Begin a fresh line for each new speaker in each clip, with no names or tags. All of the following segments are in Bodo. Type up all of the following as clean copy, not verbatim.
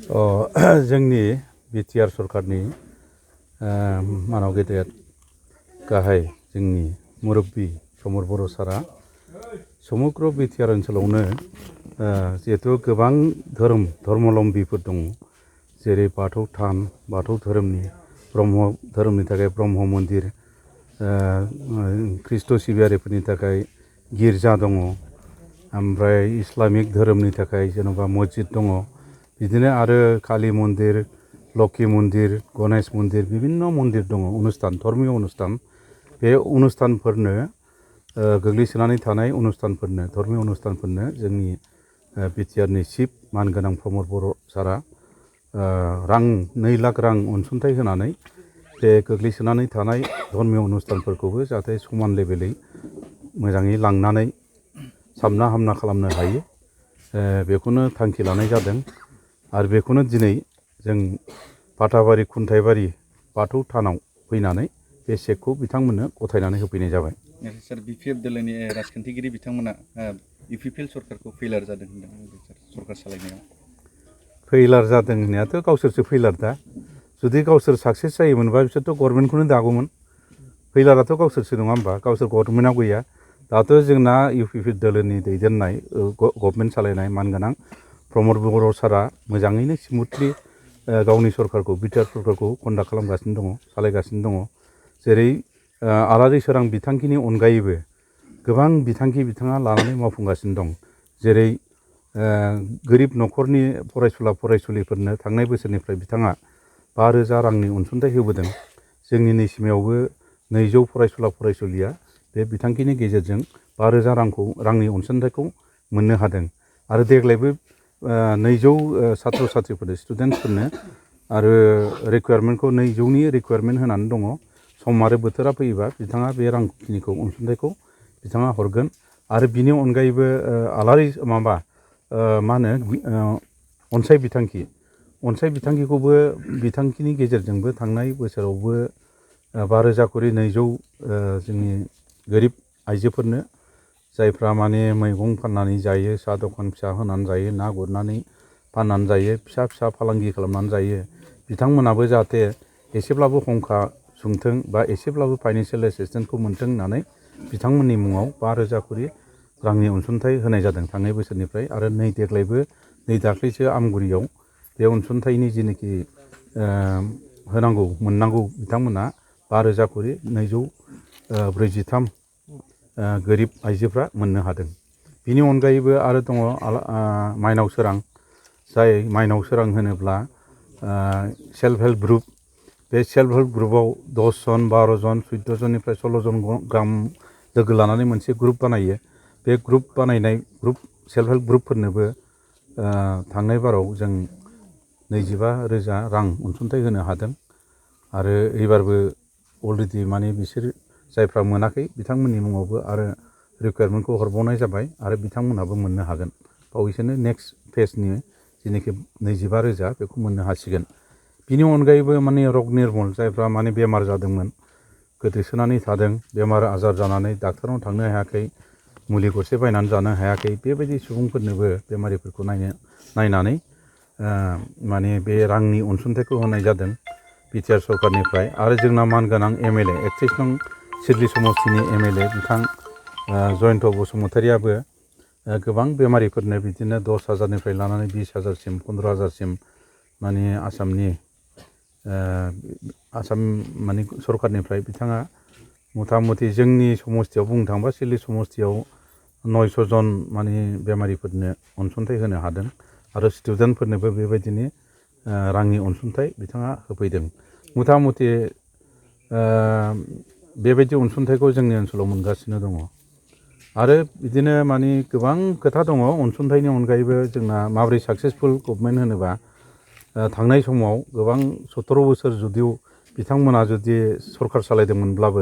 जोंनि बिटिआर सरकारनि मानाव गेदेर गाहाय जोंनि मुरब्बी समर बर' सारा समग्र बिटिआर ओनसोलावनो जिहेतु गोबां धर्मावलम्बीफोर दङ, जेरै बाथौ थान, बाथौ धोरोमनि, ब्रह्म धोरोमनि थाखाय ब्रह्म मन्दिर, ख्रिस्ट' सिबियारिफोरनि थाखाय गिर्जा दङ, ओमफ्राय इस्लामिक धोरोमनि थाखाय जेन'बा मस्जिद दङ, बिदिनो आरो काली मन्दिर, लक्ष्मी मन्दिर, गणेश मन्दिर, बिभिन्न मन्दिर दङ, अनुष्ठान, धर्मीय अनुष्ठान। बे अनुष्ठानफोरनो गोग्लैसोनानै थानाय अनुष्ठानफोरनो, धर्मीय अनुष्ठानफोरनो जोंनि बिटिआरनि चिफ मानगोनां प्रमद बर' सारा 2 लाख रां अनसुंथाइ होनानै बे गोग्लैसोनानै थानाय धर्मीय अनुष्ठानफोरखौबो जाहाथे समान लेभेलै मोजाङै लांनानै साबना हामना खालामनो हायो, बेखौनो थांखि लानाय जादों। आरो बेखौनो दिनै जों फाथाबारि खुन्थाइबारि बाथौ थानाव फैनानै बे चेकखौ बिथांमोननो गथायनानै होफैनाय जाबाय।
सार बिपिएफ दोलोनि राजखान्थिगिरि बिथांमोना इउपिपिएल सरकारखौ फेलार जादों होनदों सरकार सालायनायाव।
फेलार जादों होननायाथ' गावसोरसो फेलार दा। जुदि गावसोर साक्सेस जायोमोनबा बिसोरथ' गभर्नमेन्टखौनो दागौमोन। फेलाराथ' गावसोरसो नङा होमबा, गावसोर गभर्नमेन्टआव गैया। दाथ' जोंना इउपिपिएल दोलोनि दैदेननाय गभर्नमेन्ट सालायनाय मानगोनां प्रमद बर' सारा मोजाङैनो स्मुथलि गावनि सरकारखौ, बिटिआर सरकारखौ कन्डाक्ट खालामगासिनो दङ, सालायगासिनो दङ। जेरै आलारि सोरां बिथांखिनि अनगायैबो गोबां बिथांखि बिथाङा लानानै मावफुंगासिनो दं। जेरै गोरिब न'खरनि फरायसुला फरायसुलिफोरनो थांनाय बोसोरनिफ्राय बिथाङा 5,000 रांनि अनसुंथाइ होबोदों। जोंनि नैसिमावबो 200 फरायसुला फरायसुलिया बे बिथांखिनि गेजेरजों 5,000 रांनि अनसुंथाइखौ मोननो हादों। आरो देग्लायबो 200 सात्र साथ्रिफोरनो, स्टुडेन्टसफोरनो आरो रिकुवारमेन्टखौ 200नि रिकुवारमेन्ट होनानै दङ। सम आरो बोथोरा फैयोबा बिथाङा बे रांखिनिखौ अनसुंथाइखौ बिथाङा हरगोन। आरो बिनि अनगायैबो मा होनो अनसाय बिथांखिखौबो बिथांखिनि गेजेरजोंबो थांनाय बोसोरावबो 5,000 खरि 200 जोंनि गोरिब आइजोफोरनो, जायफ्रा माने मैगं फाननानै जायो, साहा दखान फिसा होनानै जायो, ना गुरनानै फाननानै जायो, फिसा फिसा फालांगि खालामनानै जायो, बिथांमोनाबो जाहाथे एसेब्लाबो हंखा सुंथों बा एसेब्लाबो फाइनेन्सियेल एसिस्टेन्सखौ मोन्थों होननानै बिथांमोननि मुङाव 5,000 खरि रांनि अनसुंथाइ होनाय जादों थांनाय बोसोरनिफ्राय। आरो देग्लायबो दाख्लैसो आमगुरियाव बे अनसुंथाइनि जिनिखि मोननांगौ बिथांमोना 5,000 खरि 243 गोरिब आइजोफ्रा मोननो हादों। बिनि अनगायैबो आरो दङ माइनाव सोरां, जाय माइनाव सोरां होनोब्ला सेल्फ हेल्प ग्रुप। बे सेल्फ हेल्प ग्रुपआव 10 जन, 12 जन, 14 जननिफ्राय 16 जन गाहाम लोगो लानानै मोनसे ग्रुप बानायो। बे सेल्फ हेल्प ग्रुपफोरनोबो थांनाय बाराव जों 25,000 रां अनसुंथाइ होनो हादों। आरो एबारबो अलरेडि माने बिसोर जायफ्रा मोनाखै बिथांमोननि मुङावबो आरो रिकुवारमेन्टखौ हरबावनाय जाबाय, आरो बिथांमोनहाबो मोननो हागोन। बावैसोनो नेक्स्ट फेजनि जेनोखि 25,000 बेखौ मोननो हासिगोन। बिनि अनगायैबो माने रग निर्मल, जायफ्रा माने बेमार जादोंमोन, गोदोसोनानै थादों, बेमार आजार जानानै डाक्टारनाव थांनो हायाखै, मुलि गरसे बायनानै जानो हायाखै, बेबायदि सुबुंफोरनोबो बेमारिफोरखौ नायनानै माने बे रांनि अनसुंथाइखौ होनाय जादों बिटिआर सरकारनिफ्राय। आरो जोंना मानगोनां एमएलए 31 नं सिडली समस्तिनि एमएलए बिथां जयन्त बसुमतारियाबो गोबां बेमारिफोरनो बिदिनो 10,000निफ्राय लानानै 20,000सिम, 15,000सिम माने आसाम माने सरकारनिफ्राय बिथाङा मथा मथि जोंनि समस्तियाव बुंनो थाङोबा सिडली समस्तियाव 900 जन माने बेमारिफोरनो अनसुंथाइ होनो हादों। आरो स्टुडेन्टफोरनोबो बेबायदिनो रांनि अनसुंथाइ बिथाङा होफैदों। मथा मथि बेबायदि अनसुंथाइखौ जोंनि ओनसोलाव मोनगासिनो दङ। आरो बिदिनो माने गोबां खोथा दङ अनसुंथाइनि अनगायैबो। जोंना माबोरै साक्सेसफुल गभर्नमेन्ट होनोबा, थांनाय समाव गोबां 17 बोसोर जुदिव बिथांमोना जुदि सरकार सालायदोंमोनब्लाबो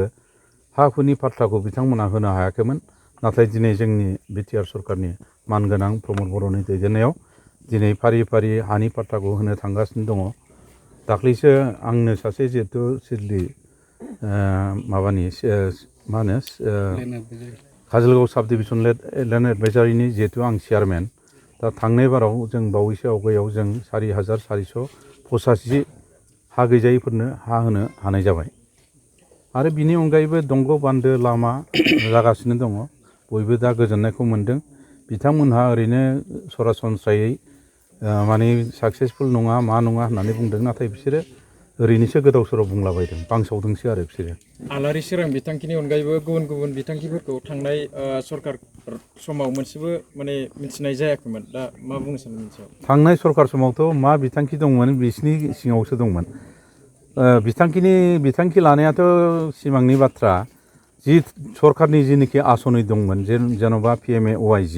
हा हुनि फाट्टाखौ बिथांमोना होनो हायाखैमोन। नाथाय दिनै जोंनि बिटिआर सरकारनि मानगोनां प्रमद बर'नि दैदेननायाव दिनै फारि फारि हानि फाट्टाखौ होनो थांगासिनो दङ। दाख्लैसो आंनो सासे जिहेथु सिडली माबानि मा होनो काजलगाव साब डिभिजन लेन्ड एडभाइजारिनि जिहेतु आं चेयारमेन, दा थांनाय बाराव जों बावैसो आवगायाव जों 4,485 हा गैजायैफोरनो हा होनो हानाय जाबाय आरो बिनि अनगायैबो दंग' बान्दो लामा जागासिनो दङ बयबो दा गोजोननायखौ मोन्दों बिथांमोनहा ओरैनो सरासनस्रायै माने साक्सेसफुल नङा मा नङा होननानै बुंदों नाथाय बिसोरो ओरैनोसो गोदाव सोराव बुंलाबायदों बांसावदोंसो आरो बिसोरो
आलारि सोरां बिथांखिनि अनगायैबो गुबुन गुबुन बिथांखिफोरखौ थांनाय सरकार समाव मोनसेबो माने मिथिनाय जायाखैमोन दा मा बुंनो सानो मिथियाव
थांनाय सरकार समावथ' मा बिथांखि दंमोन बिसिनि सिङावसो दंमोन बिथांखि लानायाथ' सिमांनि बाथ्रा जि सरकारनि जिनोखि आसनि दंमोन जेन'बा PMAOIG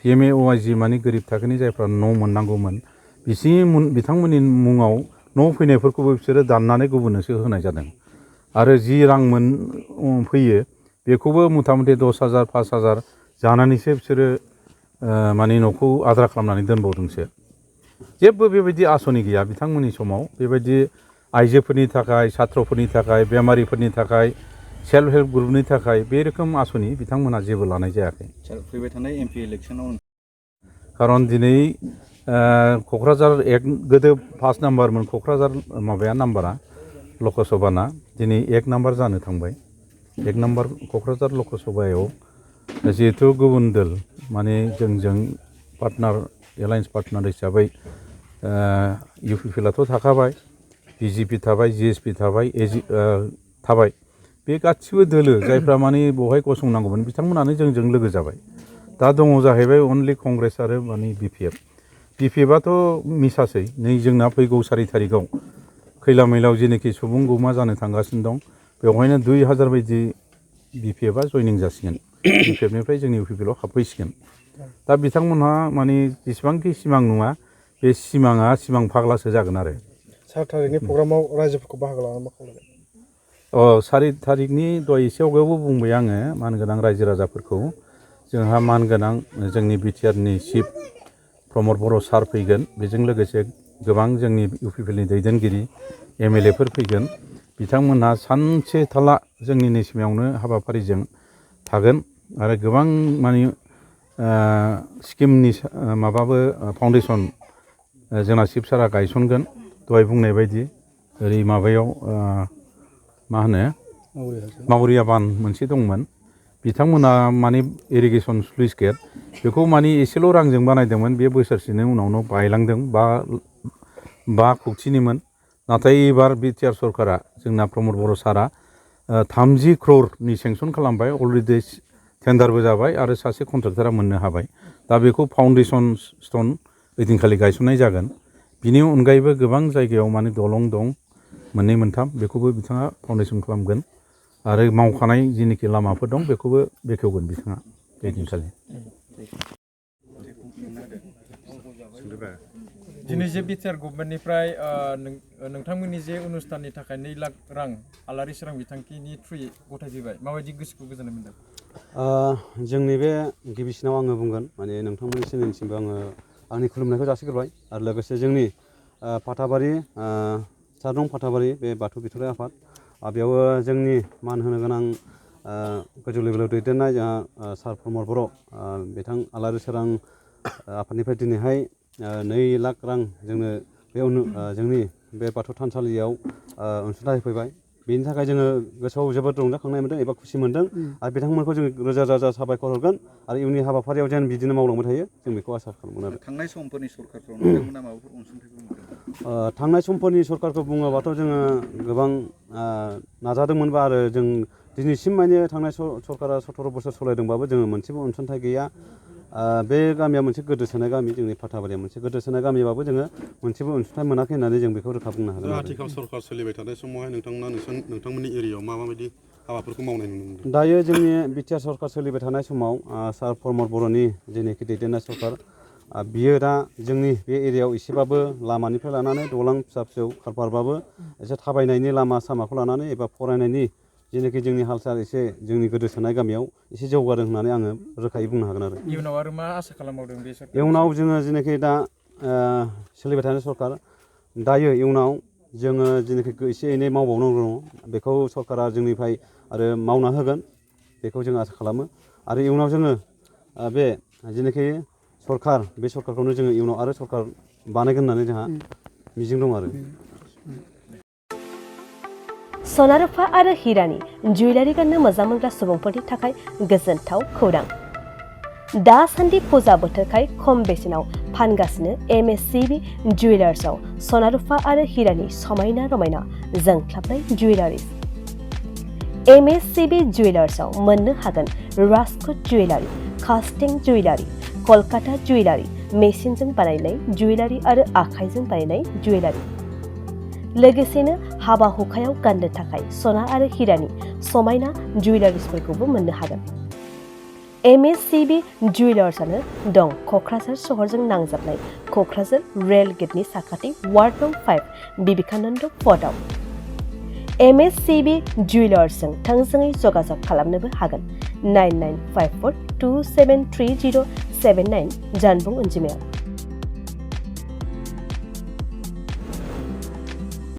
PMAOIG माने गोरिब थाखोनि जायफ्रा न' मोननांगौमोन बिथांमोननि मुङाव न' फैनायफोरखौबो बिसोरो दाननानै गुबुननोसो होनाय जादों आरो जि रां फैयो बेखौबो मथा मथि 10,000 5,000 जानानैसो बिसोरो माने न'खौ आद्रा खालामनानै दोनबावदोंसो जेबो बेबायदि आसनि गैया बिथांमोननि समाव बेबायदि आइजोफोरनि थाखाय साथ्र'फोरनि थाखाय बेमारिफोरनि थाखाय सेल्फ हेल्प ग्रुपनि थाखाय बे रोखोम आसनि बिथांमोनहा जेबो लानाय जायाखै
फैबाय थानाय MP इलेक्सनाव
खारन दिनै क'क्राझार गोदो 1 नाम्बारमोन क'क्राझार माबाया नाम्बारा लकसभाना दिनै 1 नाम्बार जानो थांबाय 1 नाम्बार क'क्राझार लकसभायाव जिहेथु गुबुन दोल माने जोंजों पार्टनार एलायन्स पार्टनार हिसाबै UPPLआथ' थाखाबाय BJP थाबाय GSP थाबाय थाबाय बे गासिबो दोलो जायफ्रा माने बेवहाय गसंनांगौमोन बिथांमोनानो जोंजों लोगो जाबाय दा दङ जाहैबाय अनलि कंग्रेस आरो माने BPFआथ' मिसासै नै जोंना फैगौ 4 थारिखआव खैला मैलाव जेनोखि सुबुं गौमा जानो थांगासिनो दं बेवहायनो 2,000 बायदि BPFआ जयनिं जासिगोन BPFनिफ्राय जोंनि UPPLआव हाबफैसिगोन दा बिथांमोनहा माने जेसेबांखि सिमां नङा बे सिमाङा सिमां फाग्लासो जागोन आरो
4 थारिखनि प्रग्रामाव रायजोफोरखौ बाहागो लानानै मा खालामगोन
4 थारिखनि दहाय एसे आवगायावबो बुंबाय आङो मानगोनां रायजो राजाफोरखौ जोंहा मानगोनां जोंनि BTRनि चिफ प्रमद बर' सार फैगोन बेजों लोगोसे गोबां जोंनि UPPLनि दैदेनगिरि MLAफोर फैगोन बिथांमोनहा सानसे थाला जोंनि नैसिमायावनो हाबाफारिजों थागोन आरो गोबां माने स्किमनि माबाबो फाउन्डेसन जोंना चिफ सारा गायसनगोन दहाय बुंनाय बायदि ओरै माबायाव मा होनो मावरिया बान्ध मोनसे दंमोन बिथांमोना माने इरिगेसन स्लुइस गेट बेखौ माने एसेल' रांजों बानायदोंमोन बे बोसोरसेनि उनावनो बायलांदों 5 कौटिनिमोन नाथाय एबार BTR सरकारा जोंना प्रमद बर' सारा 30 crore सेंसन खालामबाय अलरेडि टेन्डारबो जाबाय आरो सासे कन्ट्रेक्टरा मोननो हाबाय दा बेखौ फाउन्डेसन स्टन ओइदिनखालि गायसननाय जागोन बिनि अनगायैबो गोबां जायगायाव माने दलं दं 2 मोनथाम बेखौबो बिथाङा फाउन्डेसन खालामगोन आरो मावखानाय जिनोखि लामाफोर दं बेखौबो बेखेवगोन बिथाङा ओइदिनखालि
दिनै जे BTR गभर्नमेन्टनिफ्राय नोंथांमोननि जे अनुस्थाननि थाखाय 2 लाख रां आलारि सोरां बिथांखिनि थ्रुयै गथायफैबाय माबायदि गोसोखौ गोजोननाय मोनदों
जोंनि बे गिबिसिनाव आङो बुंगोन माने नोंथांमोननि चेनेलसिमबो आङो आंनि खुलुमनायखौ जासिग्रोबाय आरो लोगोसे जोंनि फाथाबारि सारं फाथाबारि बे बाथौ बिथुराय आफाद बेयावबो जोंनि मान होनो गोनां गोजौ लेभेलाव दैदेननाय जोंहा सार प्रमद बर' बिथां आलारि सोरां आफादनिफ्राय दिनैहाय 2 लाख रां जोंनो बे जोंनि बे बाथौ थानसालियाव अनसुंथाइ होफैबाय बेनि थाखाय जोङो गोसोआव जोबोद रंजाखांनाय मोन्दों एबा खुसि मोन्दों आरो बिथांमोनखौ जों रोजा रोजा साबायखर हरगोन आरो इयुननि हाबाफारियाव जेन बिदिनो मावलांबाय थायो जों बेखौ आसा खालामगोन आरो
थांनाय समफोरनि सरकारफ्राव नोंथांमोना माबाफोर अनसुंथाइफोर मोनदों
थांनाय समफोरनि सरकारखौ बुङोबाथ' जोङो गोबां नाजादोंमोनबा आरो जों दिनैसिम माने थांनाय सरकारा 17 बोसोर सालायदोंबाबो जोङो मोनसेबो अनसुंथाइ गैया बे गामिया मोनसे गोदोसोनाय गामि जोंनि फाथाबारिया मोनसे गोदोसोनाय गामिबाबो जोङो मोनसेबो अनसुंथाइ मोनाखै होननानै जों बेखौ रोखा बुंनो हागोन
आथिखाल सरकार सोलिबाय थानाय समावहाय नोंथांमोननि एरियायाव माबायदि हाबाफोरखौ मावनाय नुनो मोनदों
दायो जोंनि BTR सरकार सोलिबाय थानाय समाव सार प्रमद बर'नि जेनोखि दैदेननाय सरकार बियो दा जोंनि बे एरियायाव एसेबाबो लामानिफ्राय लानानै दलां फिसा फिसौ खारबारबाबो एसे थाबायनायनि लामा सामाखौ लानानै एबा फरायनायनि जेनोखि जोंनि हाल साल एसे जोंनि गोदोसोनाय गामियाव एसे जौगादों होननानै आङो रोखायै बुंनो हागोन आरो
इयुनाव आरो मा आसा खालामबावदों बे सरकार
इयुनाव जोङो जेनोखि दा सोलिबाय थानाय सरकार दायो इयुनाव जोङो जेनोखि एसे एनै मावबावनांगौ दङ बेखौ सरकारा जोंनिफ्राय आरो मावना होगोन बेखौ जों आसा खालामो आरो इयुनाव जोङो बे जेनाखि सरखार बे सरखारखौनो जोङो इयुनाव आरो सरखार बानायगोन होननानै जोंहा मिजिं दं आरो
सना रुफा आरो हिरानि जुवेलारि गाननो मोजां मोनग्रा सुबुंफोरनि थाखाय गोजोनथाव खौरां दासान्दि फुजा बोथोरखाय खम बेसेनाव फानगासिनो MSCB जुवेलार्सआव सना रुफा आरो हिरानि समायना रमायना जोंख्लाबनाय जुवेलारिस MSCB जुवेलार्सआव मोननो हागोन राजकोट जुवेलारि कास्टिं जुवेलारि कलकाता जुवेलारि मेसिनजों बानायनाय जुवेलारि आरो आखाइजों बानायनाय जुवेलारि लोगोसेनो हाबा हुखायाव गाननो थाखाय सना आरो हिरानि समायना जुवेलारिसफोरखौबो मोननो हागोन MSCB जुवेलार्सआनो दं क'क्राझार सहरजों नांजाबनाय क'क्राझार रेल गेटनि साखाथि वार्ड नं 5 बिबेकानन्द फर्टआव MSCB जुवेलार्सजों थोंजोङै जगाजग खालामनोबो हागोन 9954273079 जानबुं अनजिमायाव